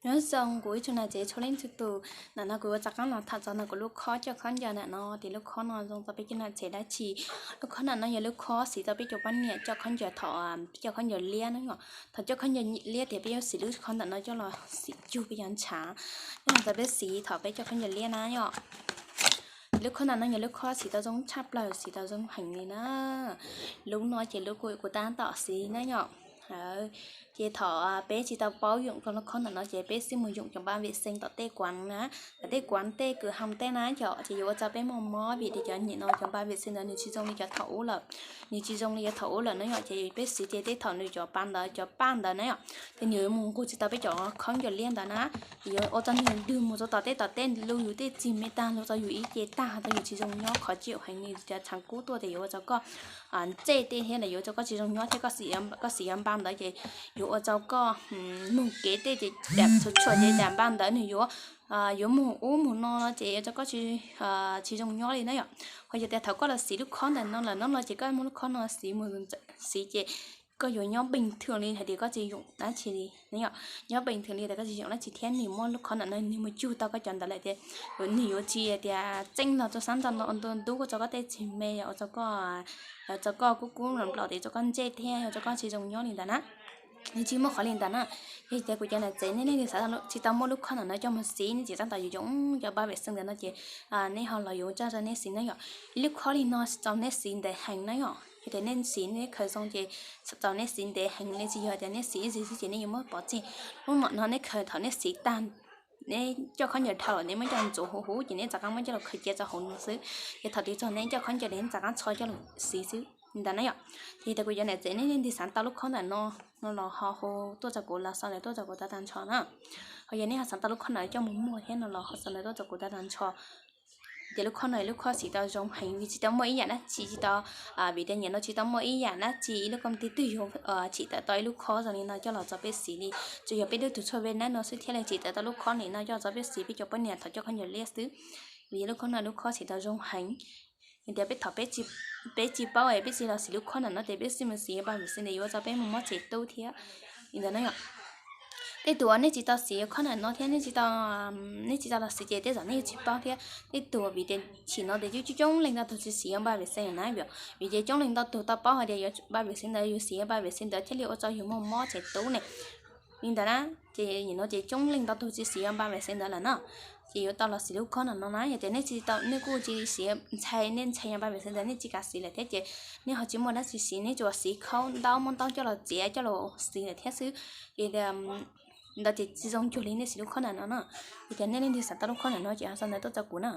Nyob zoo kuv ib tsoom nam tsev txhua leej txhua tus, ntawm no kuv yuav rov qab los tham txog ntawm kuv lub khob coj khaub ncaws ntawm no tias lub khob no zoo rau peb cov nam tsev dab tsi. Lub khob ntawm no yog lub khob siv rau peb cov poj niam coj khaub ncaws thaum peb coj khaub ncaws liab na yom. Thaum coj khaub ncaws liab tias peb yuav siv lub khob ntawm no coj los siv cug peb cov ntshav, coj los rau peb siv thaum peb coj khaub ncaws liab na yom. Lub khob ntawm no yog lub khob siv tau zoo tshaj plaws, siv tau zoo heev li na. Lub no ces lub kuv tab tom siv na yom. Ces thaum peb tsis tau paub yoom koj lub khob ntawm no ces peb xij mus yoom cov npaj vem xees tom tej kuav na, tom tej kuav tej kws hoo tej na yom, ces yuav ua rau peb muaj mob vim tias cov nyem no cov npaj vem xees ntawd nws tsis zoo li cov thaum ub lawm. Nws tsis zoo li cov thaum ub lawm na yom, ces peb siv ces tej thaum nws cov pa ntawd cov paj ntawd na yom, ces nws yuav mus nqug tsis tau peb cov khaub ncaws liab ntawd na. Ces yuav ua rau nws dwg mus rau tom tej tom tej lug yus tej txij me tag lug rau yus ib ce tag, tau yus tsis zoo nyob, qhov cia heev li cov tshav kub tuaj ces yuav ua rau koj ntsej tej thiab los yuav ua rau koj tsis zoo nyob thiab. Koj siv yuav npaj ntawd ces yuav ua rau koj mus kev tej ces dam txhua txhua ces dam npaj ntawd nws yuav yuav mus ub mus no ces ua rau koj tsis zoo nyob li na yom. Ho yog tias thaum koj los siv lub khob ntawm no lawm no los ces koj muab lub khob no siv mus siv ces koj yuav nyob npeej thwm li hais tias koj tsis yoom dab tsi li na yom. Nyob npeej thwm li tias koj tsis yoom dab tsi thiab nws muab lub khob ntawm no nws mus cug tau koj cov ntawd lawm tias nws yuav tsis tias txeeb los rau sab ntaj no ntu ntub ua rau koj tej txij me, ua rau koj kub kub nplaum tias ua rau koj ntsej thiab ua rau koj tsis zoo nyob li ntawd na. Nws tsis muaj qhov li ntawd na. Yog tias kuv cov nam tsev nej leej twg xav tsis tau muaj lub khob ntawm no coj mus siv, nej tsis tab tom yuav yoom cov npaj vem xees ntawm no ces nej ho los yuav tso rau nej siv na yom. Ib lub khob li no rau nej siv ntev heev na yom. Yog tias nej siv nej khaws zoo ces rau nej siv ntev heev li, tsis yog tias nej siv ib zaug xwb ces nej yuav muab pov tseg. Lub no nej khaws thaum nej siv tag, nej coj khaub ncaws dhau lawm nej muab coj ntxuav huv huv ces nej rov qab muab coj los khaws cia rau hauv no xwb. Ces thaum twg txog nej coj khaub ncaws ces nej rov qab tsho coj los siv xwb li ntawd na yom. Ces yog tias kuv cov nam tsev nej leej twg xav tau lub khob ntawm no, no los ho hu tuaj rau kuv los sau ntawv tuaj rau kuv tau tag nrho na. Ho yog nej ho xav tau lub khob ntawm coj mus muag thiab no los ho sau ntawv tuaj rau kuv tau tag nrho. Ces lub khob no lub khob siv tau zoo heev vim tsis tau muaj ib yam dab tsi, tsis tau, vim tias nyem no tsis tau muaj ib yam dab tsi ib lub koom tij twg yuav tsim tawm tau ib lub khob zoo li no coj los rau peb siv li. Tsuas yog peb lub tug tshuaj Viaj Nam no xwb thiaj li tsim tawm tau lub khob li no coj rau peb siv peb cov poj niam thaum coj khaub ncaws liab xwb. Vim yog lub khob no lub khob siv tau zoo heev. Yog tias peb thaum peb tsis paub es peb tsis los siv lub khob ntawm no ces peb xij mus siv npaj vem xees ntawd yuav ua rau peb muaj mob tsev tub thiab li ntawd na yom. Tej tus uas nej tsis tau siv khob ntawm no thiab nej tsis tau, nej tsis tau los siv ces tej zaum nej yuav tsis paub thiab. Tej tus vim tias chim no ces coob coob leej ntau tug tsis siv npaj vem xees na yom, vim ces coob leej ntau tug tau paub hais tias yuav npaj vem xees ntawd, yus siv npaj vem xees ntawd thiaj li ua rau yus muaj mob tsev tub ne. Li ntawd na, ces nim no ces coob leej ntau tug tsis siv npaj vem xees ntawd lawm na. Ces yuav tau los siv lub khob ntawm no na, yog tias nej tsis tau, nej kuj tsis siv, ntshai, nej ntshai npaj vem xees ntawd nej tsis kam siv lawm thiab ces nej ho tsis muaj dab tsi siv, nej tsuas siv khaub ntaub, muab ntaub coj los txiav coj los siv lawm thiab xwb. Ces ntawd ces tsis zoo cuag li nej siv lub khob ntawm no na. Yog tias nej leej twg xav tau lub khob ntawm no ces ho sau ntawv tuaj rau kuv na.